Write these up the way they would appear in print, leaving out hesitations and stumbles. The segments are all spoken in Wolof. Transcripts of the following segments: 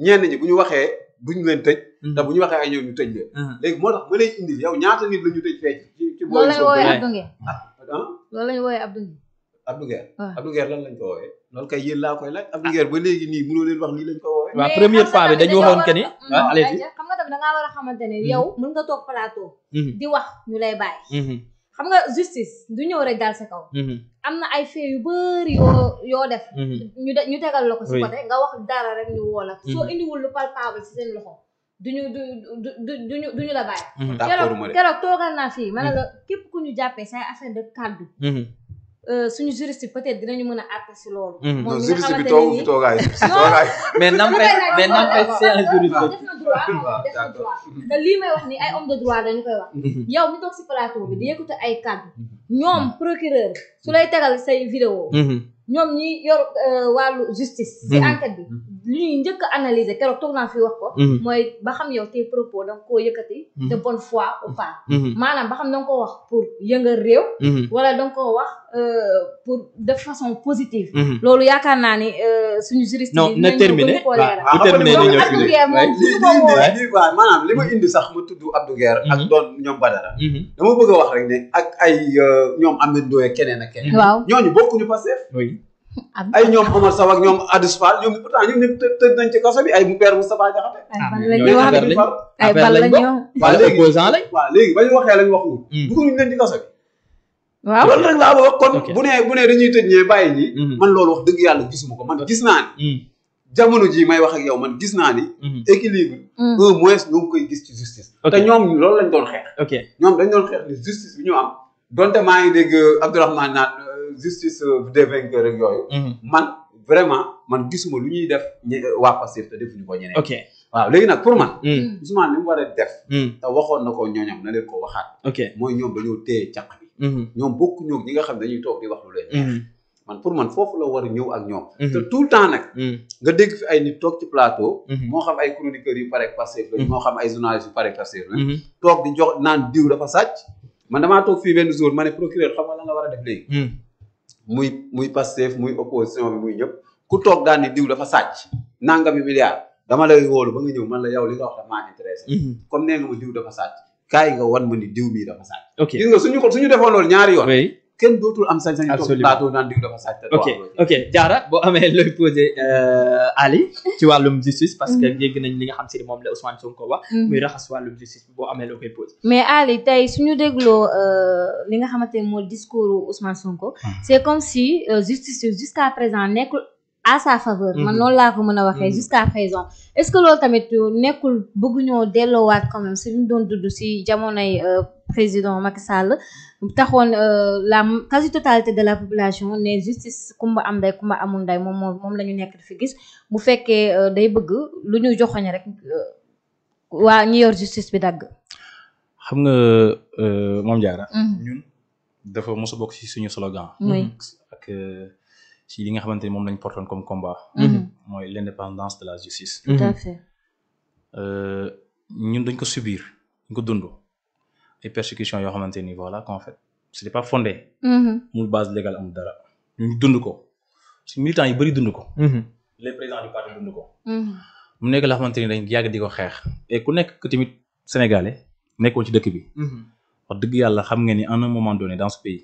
ñenn ñi bu ñu waxee duñ leen tëj. te bu ñu waxee ay ñoom ñu tëj leen. léegi moo tax ma lay indil yow ñaata nit la ñu tëj fee ci loolu lañ wooyee Abdou Nguer. loolu lañ wooyee Abdou Nguer. Abdou Nguer lan lañ ko woowee. loolu kay yéen laa koy laaj Abdou Nguer ba léegi nii mënoo leen wax nii lañ ko woowee. waaw première fois bi dañu waxoon que ni. xam nga tamit da ngaa war a xamante ne yow mën nga toog plateau. di wax ñu lay bàyyi. xam nga justice du ñëw rek daal sa kaw. am na ay fait yu bëri yoo def. ñu tegal la ko si côté nga wax dara rek ñu woo la. soo indiwul lu palpable si seen loxo duñu la bàyyi. keroog toogal naa fii ma ne la képp ku ñu jàppee say affaire de kàddu. suñu juriste peut-être dinañu mën a àtte si loolu. moom mi nga xamante ne nii toogaay mais n'empêche c'est un juriste. def na droit te lii may wax ni ay homme de droit dañu koy wax. yow mi toog si plateau bi di yëkkati ay kàddu. ñoom procureur su lay tegal say vidéo. ñoom ñi yor wàllu justice. si enquête bi li ñuy njëkk a analyser keroog toog naa fi wax ko. mooy ba xam yow tes propos da nga koo yëkkati. de bonne foi ou pas. maanaam ba xam da nga ko wax pour yëngal réew. wala da nga koo wax pour de façon positive. loolu yaakaar naa ni suñu juriste yi. non na terminé waaw maanaam li ma indi sax ma tudd Abdou Nguer ak doon ñoom Badara. dama bëgg a wax rek ne ak ay ñoom Ameth Ndoye keneen ak keneen. waaw ñooñu bokkuñu Pastef. ay ñoom Omar Sow ak ñoom Adis Fall ñoom pourtant ñoom ñëpp tëj nañ ci kaso bi ay père Moustapha Diakhaté. ay bal la ñu wax ay opposant lañ. waaw léegi ba ñu waxee lañ waxul. dugguñu leen ci kaso bi. waaw loolu rek laa bëgg kon bu nee dañuy tëj ñee bàyyi ñi. man loolu wax dëgg yàlla gisuma ko man gis naa ni. jamono jii may wax ak yow man gis naa ni. équilibre. au moins ñu ngi koy gis ci justice. te ñoom loolu lañ doon xeex. ñoom dañ doon xeex ni justice bi ñu am donte maa ngi dégg Abdourahmane naan justice des vainqueurs rek yooyu. man vraiment man gisuma lu ñuy def waa Pastef te defuñu ko ñeneen. waaw léegi nag pour man. Ousmane li mu war a def. te waxoon na ko ñooñam na leen ko waxaat. mooy ñoom dañoo téye caq bi. ñoom bokkuñu ñi nga xam dañuy toog di wax lu leen. man pour man foofu la war a ñëw ak ñoom. te tout le temps nag. nga dégg fi ay nit toog ci plateau. moo xam ay chroniqueurs yu pare Pastef la moo xam ay journalistes yu pare Pastef la. toog di jox naan diw dafa sàcc. man damaa toog fii benn jour ma ne procureur xam nga lan la war a def léegi. muy Pastef muy opposition bi muy ñëpp ku toog daan ni diw dafa sàcc nangami milliard dama lay wóolu ba nga ñëw man la yow li nga wax dafa maa intéressé. comme nee nga ma diw dafa sàcc kaay nga wan ma ni diw mii dafa sàcc. gis nga suñu defoon loolu ñaari yoon. kenn dootul am sañ-sañ toog plateau naan diw dafa sàcc. ok Diarra boo amee looy posé Ali ci wàllum justice parce que dégg nañ li nga xam si moom la Ousmane Sonko wax. muy raxas wàllum justice boo amee loo koy posé. mais Ali tey suñu dégloo li nga xamante ne mooy discours Ousmane Sonko. c'est comme si justice jusqu'à présent nekkul à sa faveur. man noonu laa ko mën a waxee jusqu'à présent est-ce que loolu tamit nekkul bëgguñoo delloowaat quand même si ñu doon dudd si jamonoy président Macky Sall taxoon la quasi totalité de la population ne justice kumba am nday kumba amul nday moom la ñu nekk di fi gis bu fekkee day bëgg lu ñu joxoñ rek waa ñi yor justice bi dagg. xam nga Mame Diarra. ñun dafa mos a bokk ci suñu slogan. ak ci li nga xamante ni moom lañ portoon comme combat. mooy l'indépendance de la justice. tout à fait. ñun dañ ko subir dañ ko dund ay persécutions yoo xamante ni voilà qu'en fait c'était pas fondé. mul base légale amul dara ñu dund ko si militants yi bëri dund ko. les présidents du parti dund ko. mu nekk la xamante ni dañ yàgg di ko xeex et ku nekk tamit sénégalais nekkoon ci dëkk bi. wax dëgg yàlla xam nga ni à un moment donné dans ce pays.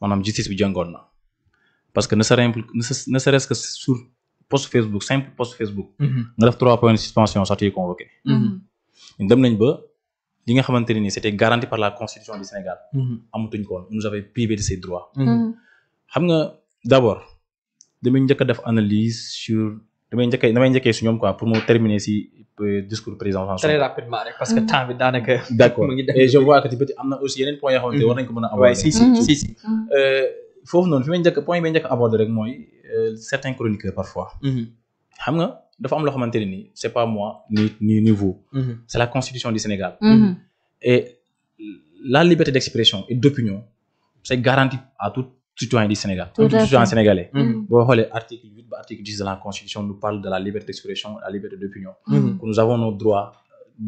maanaam justice bi jàngoon na. parce que ne serait-ce que sur post Facebook simple post Facebook. nga def 3 points de suspension sax tuy convoqué. dem nañ ba li nga xamante ne nii c'était garanti par la constitution du Sénégal. amatuñ ko woon nous avait privé de ses droits. xam nga d'abord damay njëkk a def analyse sur damay njëkkee si ñoom quoi pour mu terminer si discours président François. très rapidement rek parce que temps bi daanaka. d'accord et je vois que peut-être am na aussi yeneen points yoo xamante war nañ ko mën a aborder. si foofu noonu fi may njëkk point yi may njëkk aborder rek mooy certains chroniqueurs parfois. xam nga dafa am loo xamante ne nii c'est pas moi ni vous. c'est la constitution du Sénégal. et la liberté d'expression et d'opinion c'est garanti à tout citoyen du Sénégal. tout citoyen sénégalais. boo xoolee article 8 ba article 10 de la constitution nous parle de la liberté d'expression et la liberté d'opinion. que nous avons nos droits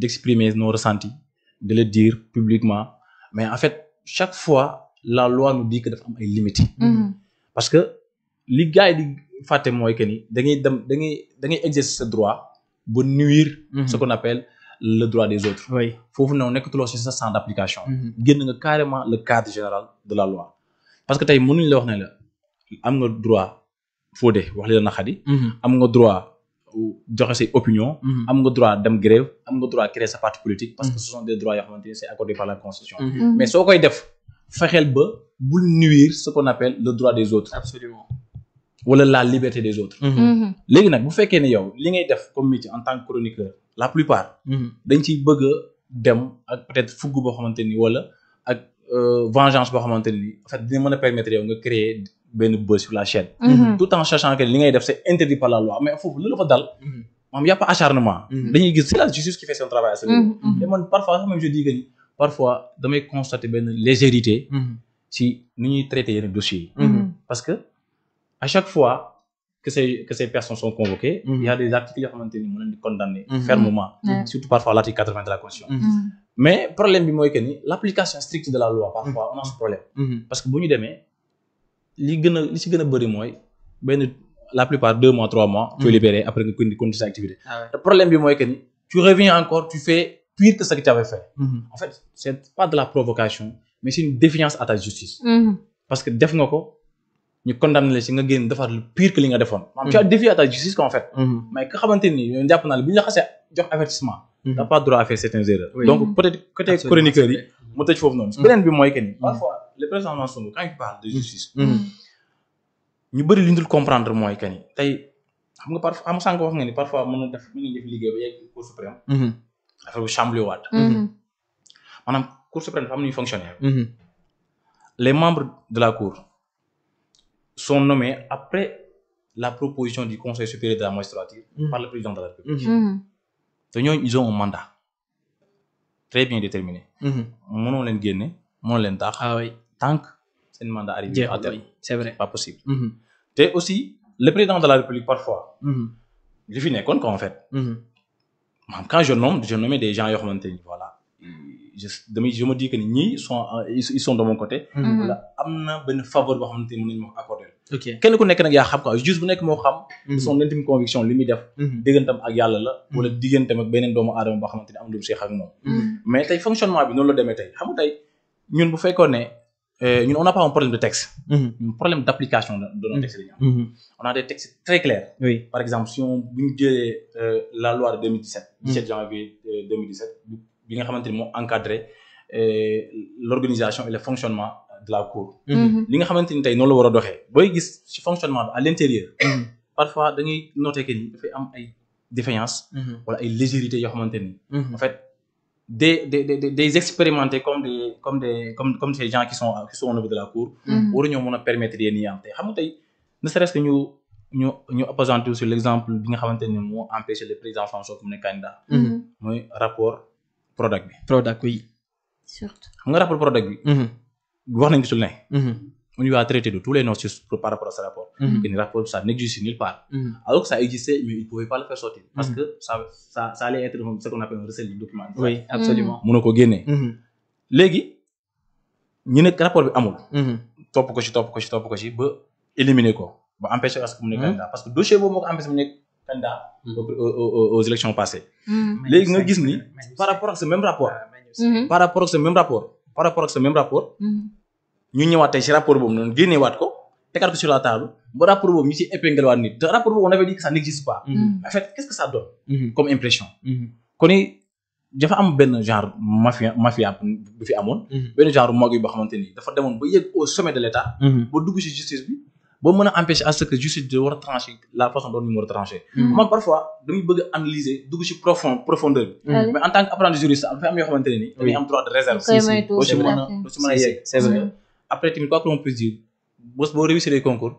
d'exprimer nos ressentis de le dire publiquement mais en fait chaque fois la loi nous dit que dafa am ay limites. parce que li gars yi di fàtte mooy que ni da ngay exercer ce droit ba nuire ce qu'on appelle le droit des autres. oui foofu noonu nekkatuloo ci sa champ d'application. génn nga carrément le cadre général de la loi. parce que tey mënuñ la wax ne la am nga droit fauder wax li la naqari. am nga droit joxe say opinion. am nga droit dem grève am nga droit créer sa parti politique. parce que ce sont des droits yoo xamante ni c'est accordé par la constitution. mais soo koy def fexeel ba bul nuire ce qu'on appelle le droit des autres. absolument wala la liberté des autres. léegi nag bu fekkee ne yow li ngay def comme métier en tant que chroniqueur la plupart. dañ ciy bëgg a dem ak peut-être fugg boo xamante ni wala ak vengeance boo xamante ni en fait dina mën a permettre yow nga créer benn buzz sur la chaîne. tout en sachant que li ngay def c'est interdit par la loi mais foofu lu la fa dal. moom y a pas acharnement. dañuy gis c'est la justice qui fait son travail à ce niveau. et man parfois sax même je dis que ni parfois damay constater benn légèreté. ci ni ñuy traiter yenn dossiers yi. parce que à chaque fois que ces personnes sont convoquées. il y a des articles yoo xamante ni mën nañu condamner fermement. surtout parfois l'article 80 de la Constitution. mais problème bi mooy que ni l'application stricte de la loi parfois on a ce problème. parce que bu ñu demee li ci gën a bëri mooy benn la plupart 2 mois 3 mois. tu es libéré après nga continuer sa activité. le problème bi mooy que ni tu reviens encore tu fais pire que ce que tu avais fait. en fait c'est pas de la provocation mais c'est une défiance à ta justice. parce que def nga ko. ñu condamné la ci nga génn defar lu pire que li nga defoon. tu as défié à ta justice en fait. mais nga xamante ni yow jàpp naa ne bu ñu la xasee jox avertissement. t'as pas droit à faire certaines erreurs. donc peut-être côté chroniqueur yi mu tëj foofu noonu. beneen bi mooy que ni parfois le président Sonko quand il parle de justice. ñu bëri li ñu dul comprendre mooy que ni tey xam nga parfois am sànq wax nga ni parfois mën na def liggéey ba yegg Cour suprême. affaire bu chamboulé waat. maanaam Cour suprême dafa am nu ñuy fonctionner. les membres de la Cour. sont nommés après la proposition du Conseil supérieur de la magistrature par le président de la République. te ñooñu ils ont un mandat très bien déterminé. mënoo leen génne mënoo leen daax. tant que seen mandat arrivé à terme. c'est vrai pas possible. te aussi le président de la République parfois. li fi nekkoon quoi en fait. quand je nomme des gens yoo xamante ni voilà. je me dis que ni ñii ils sont de mon côté. wala am na benn faveur boo xamante ni mën nañu ma accorder. kenn ku nekk nag yaa xam quoi juste bu nekk moo xam. son intime conviction li muy def. diggantam ak yàlla la. wala diggantam ak beneen doomu aadama boo xamante ni am lu mu seex ak moom. mais tey fonctionnement bi noonu la demee tey xam nga tey ñun bu fekkoon ne ñun on n'a pas un problème de texte. un problème d'application de nos textes la ñu am. on a des textes très clairs. par exemple si on bu ñu jëlee la loi de 2017. 17 janvier 2017. bi nga xamante ni moo encadré l'organisation et le fonctionnement de la Cour. li nga xamante ni tey noonu la war a doxee booy gis ci fonctionnement bi à l'intérieur. parfois dañuy noter que ni dafay am ay défaillances. wala ay légèretés yoo xamante ni. en fait des expérimentés comme ces gens qui sont au niveau de la Cour. waruñoo mën a permettre yéen ñi am tey xam nga tey ne serait-ce que ñu appesantir sur l'exemple bi nga xamante ni moo empêché le président François comme ne candidat. mooy rapport. Prodac oui. surtout xam nga rapport Prodac bi. wax nañ ko sul ne. on lui a traité de tous les noms par rapport à ce rapport. que ni rapport ça n'existe nulle part. alors que ça existait mais il pouvait pas le faire sortir. parce que ça allait être ce qu'on appelle un recel du document. oui absolument mënoo ko génnee. léegi ñu ne rapport bi amul. topp ko ci ba éliminer ko ba empêcher parce que mu nekk candidat parce que dossier boobu moo ko empêché mu nekk candidat aux élections passées. léegi nga gis ni par rapport ak ce même rapport. ñu ñëwaat tey ci rapport boobu noonu génneewaat ko tegaat ko sur la table ba rapport boobu ñu ci épinglé waat nit te rapport boobu on avait dit que ça n'existe pas. en fait qu'est-ce que ça donne. comme impression. kon ni dafa am benn genre mafia bu fi amoon. benn genre mag yu boo xamante ni dafa demoon ba yegg au sommet de l'État. ba dugg ci justice bi. ba mën a empêcher à ce que justice de war a trancher la façon dont ñu war a trancher. man parfois damay bëgg a analyser dugg ci profondeur bi. mais en tant que apprenti juriste dafa am yoo xamante ne ni. dañuy am droit de réserve. doo ci mën a yegg. c'est vrai après tamit quoi que l'on puisse dire boo réussir les concours.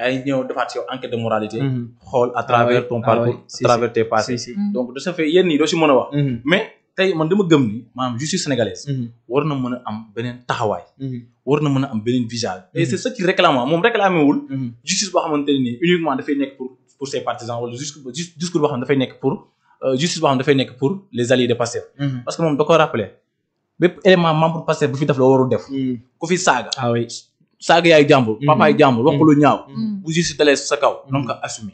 ay ñëw defaat ci yow enquête de moralité. xool à travers ton parcours à travers tes passés. donc de ce fait yéen ñii doo ci mën a wax. mais tey man dama gëm ni maanaam justice sénégalaise. war na mën a am beneen taxawaay. war na mën a am beneen visage. et c'est ce qui réclame moom réclamé wul. justice boo xamante ne nii uniquement dafay nekk pour ses partisans wala discours boo xam ne dafay nekk pour justice boo xam ne dafay nekk pour les alliés de Pastef. parce que moom da ko rappelé bépp élément membre Pastef bu fi def la warul def. ku fi saaga. saaga yaay jàmbur papaay jàmbur wax lu ñaaw bu justice dalee sa kaw donc ko assumer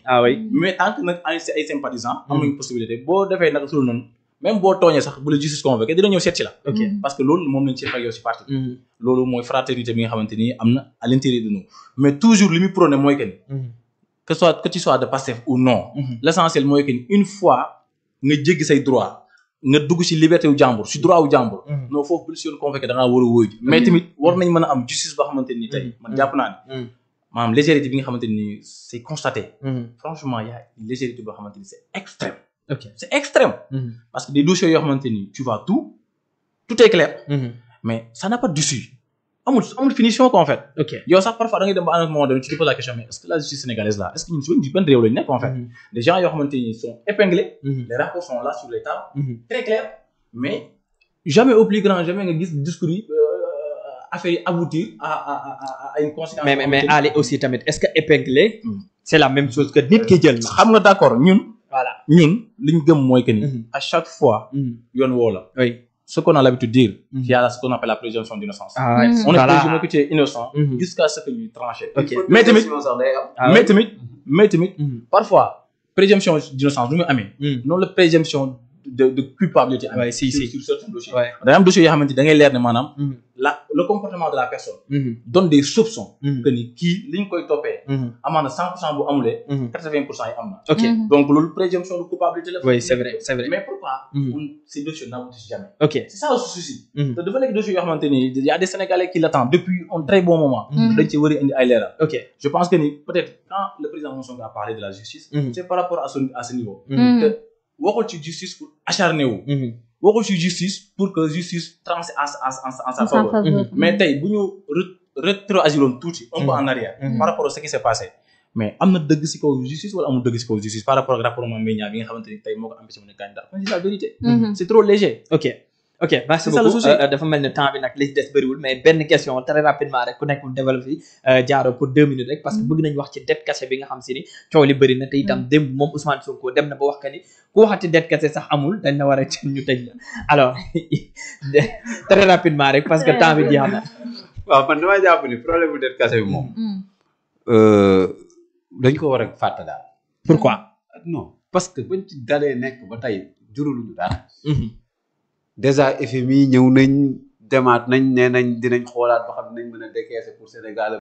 mais tant que nag ay sympathisants am nañu possibilité boo defee nag sul noonu même boo tooñee sax bu la justice convoqué dina ñëw seet si la parce que loolu moom lañ ci ak yow si parti loolu mooy fraternité bi nga xamante ni am na à l'intérieur de nous mais toujours li muy prôné mooy que ni que tu sois de Pastef ou non l'essentiel mooy que ni une fois nga jéggi say droit nga dugg ci liberté wu jàmbur ci droit wu jàmbur non foofu bu la si yoon convoqué da ngaa war a wóoy ji mais tamit war nañ mën a am justice boo xamante ni tey man jàpp naa ni maanaam légèreté bi nga xamante ni c'est constaté franchement y a une légèreté boo xamante ni c'est extrême c'est extrême parce que des dossiers yoo xamante ni tu vois tout est clair mais ça n'a pas d'issue amul finition quoi en fait yow sax parfois da ngay dem ba à un moment donné tu te poses la question mais est-ce que la justice sénégalaise là est-ce que ñun si ban réew lañu nekk en fait des gens yoo xamante ni sont épinglés les rapports sont là sur les tables très clairs mais jamais au plus grand jamais nga gis discours yi affaire yi aboutir à une conséquence mais Ali aussi tamit est-ce que épinglé c'est la même chose que nit ki jël na xam nga d'accord ñun li ñu gëm mooy que ni à chaque fois yoon woo la ce qu'on a l'habitude de dire, il y a ce qu'on appelle la présomption d'innocence. On est présumé que tu es innocent jusqu'à ce que tu tranches. Mais parfois, présomption d'innocence, nous amène. Non, la présomption de culpabilité sur certains dossiers. Dans un dossier, il y a le comportement de la personne donne des soupçons que ni kii li ñu koy toppee amaana 100% bu amulee 80% yi am na donc loolu présomption de culpabilité la oui c'est vrai mais pourquoi ces dossiers n'aboutissent jamais c'est ça le souci te dafa nekk dossier yoo xamante ni il y a des Sénégalais qui l'attendent depuis un très bon moment dañ ci war a indi ay leeral je pense que ni peut-être quand le président Sonko a parlé de la justice c'est par rapport à ce niveau te waxul ci justice pour acharner wu waxul ci justice pour que justice tranche en sa faveur mais tey bu ñu rétroagiroon tuuti un peu en arrière par rapport à ce qui s'est passé mais am na dëgg ci kaw justice wala amul dëgg ci kaw justice par rapport ak rapport Mame Mbaye Niang bi nga xamante ni tey moo ko empêché mu ne candidat c'est la vérité c'est trop léger ok merci beaucoup dafa mel ne temps bi nag li ci des bëriwul mais benn question très rapidement rek ku nekk mu développé jaaro pour 2 minutes rek parce que bëgg nañ wax ci dette cachée bi nga xam si ni coow li bëri na te itam démb moom Ousmane Sonko dem na ba wax que ni ku waxati dette cachée sax amul dañ la war a ñu tëj la alors très rapidement rek parce que temps bi jeex na waaw man dama jàpp ni problème bu dette cachée bi moom dañ ko war a fàtte daal pourquoi non parce que bañ ci dalee nekk ba tey juruluñu dara déjà FMI ñëw nañ demaat nañ nee nañ dinañ xoolaat ba xam nañ mën a décaisser pour Sénégal